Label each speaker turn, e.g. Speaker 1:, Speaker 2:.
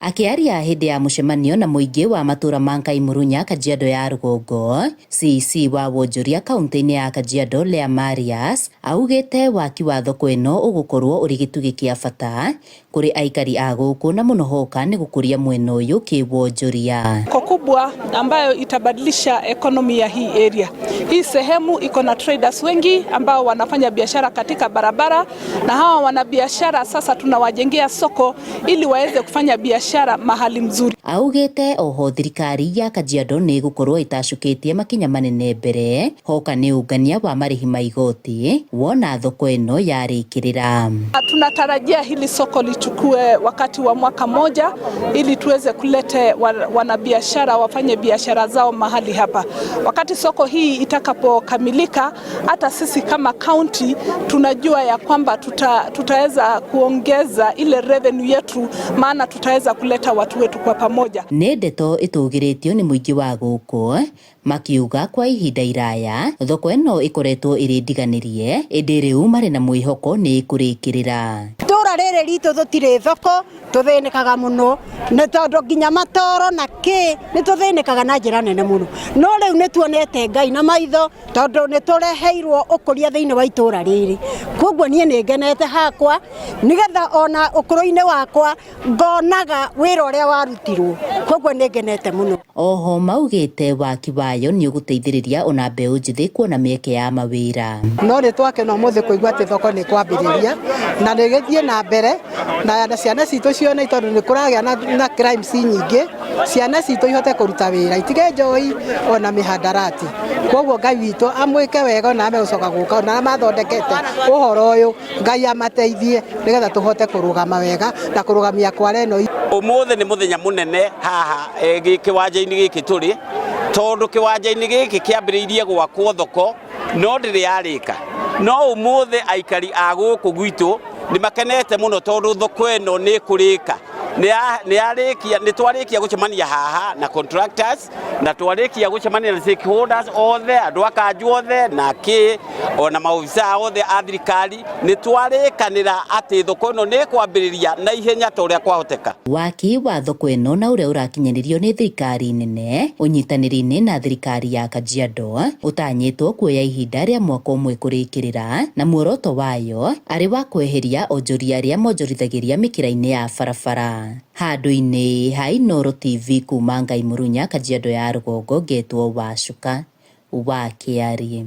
Speaker 1: Akĩaria hĩndĩ ya mũcemanio na mũingĩ wa matũra ma Nkaimurunya, Kajiado ya rũgongo, CEC wa wonjoria kaunti-inĩ ya Kajiado Lea Marius augĩte waki wa thoko ĩno ũgũkorwo ũrĩ gĩtugĩ kĩa bata kũrĩ aikari a gũkũ na mũno hoka nĩ gũkũria mwena ũyũ kĩwonjoria.
Speaker 2: Soko kubwa ambayo itabadilisha economy ya hii area. Hii sehemu iko na traders wengi ambao wanafanya biashara katika barabara, na hawa wanabiashara sasa tunawajengea soko ili waweze kufanya biashara mahali mzuri.
Speaker 1: Augĩte oho thirikari ya Kajiado nĩ ĩgũkorwo ĩtacũkĩtie makinya manene mbere hoka nĩ ũngania wa marĩhi ma igoti wona thoko ĩno yarĩkĩrĩra.
Speaker 2: Tunatarajia hili soko lichukue wakati wa mwaka moja ili tuweze kulete wanabiashara wafanye biashara zao mahali hapa. Wakati soko hii itakapokamilika, hata sisi kama county tunajua ya kwamba tutaweza kuongeza ile revenue yetu, maana tutaweza kuleta watu wetu kwa pamoja.
Speaker 1: Nĩ ndeto ĩtũgĩrĩtio nĩ mũingĩ wa gũkũ makiuga kwa ihinda iraya thoko ĩno ĩkoretwo ĩrĩ ndiganĩrie, ĩndĩ rĩu marĩ na mwĩhoko nĩ ĩkũrĩkĩrĩra.
Speaker 3: Itũra rĩrĩ ritũ tũtirĩ thoko, tũthĩnĩkaga mũno nĩ tondũ nginya matoro na kĩ nĩ tũthĩnĩkaga na njĩra nene mũno, no rĩu nĩ tuonete Ngai na maitho tondũ nĩ tũreheirwo ũkũria thĩinĩ wa itũra rĩrĩ. Koguo niĩ nĩ ngenete hakwa nĩgetha ona ũkũrũ-inĩ wakwa ngonaga wĩra ũrĩa warutirwo, koguo nĩ ngenete mũno.
Speaker 1: Oho maugĩte waki wayo nĩ ũgũteithĩrĩria ona mbeũ njĩthĩ kuona mĩeke ya mawĩra.
Speaker 4: No nĩ twakena ũmũthĩ kũigua atĩ thoko nĩ kwambĩrĩria na nĩ ĩgĩthiĩ na mbere na ciana citũ cione, tondũ nĩ kũragĩa na crimes nyingĩ, ciana citũ ihote kũruta wĩra, itige njohi ona mĩhandarati. Koguo Ngai witũ amwĩke wega ona megũcoka gũka ona arĩa mathondekete ũhoro ũyũ, Ngai amateithie nĩgetha tũhote kũrũgama wega na kũrũgamia Kwale ĩno.
Speaker 5: Ũmũthĩ nĩ mũthenya mũnene haha kĩwanja-inĩ gĩkĩ tũrĩ, tondũ kĩwanja-inĩ gĩkĩ kĩambĩrĩirie gwakwo thoko no ndĩrĩ yarĩka. No ũmũthĩ aikari a gũkũ gwitũ nĩ makenete mũno tondũ thoko ĩno nĩ ĩkũrĩka. Nĩ twarĩkia gũcemania haha na contractors, na twarĩkia gũcemania na stakeholders othe, andũ a kanjũ othe na kĩ ona maobisa othe a thirikari, nĩ twarĩkanĩra atĩ thoko ĩno nĩ ĩkwambĩrĩria na ihenya ta ũrĩa kwahoteka.
Speaker 1: Waki wa thoko ĩno na ũrĩa ũrakinyanĩrio nĩ thirikari nene ũnyitanĩri-inĩ na thirikari ya Kajiado ũtanyĩtwo kuoya ihinda rĩa mwaka ũmwe kũrĩkĩrĩra, na muoroto wayo arĩ wa kweheria onjoria arĩa monjorithagĩria mĩkĩra-inĩ ya barabara. Handũ-inĩ ha Inooro TV kuma Ngai Mũrunya, Kajiado ya rũgongo, ngetwo Wacuka wa Kĩarie.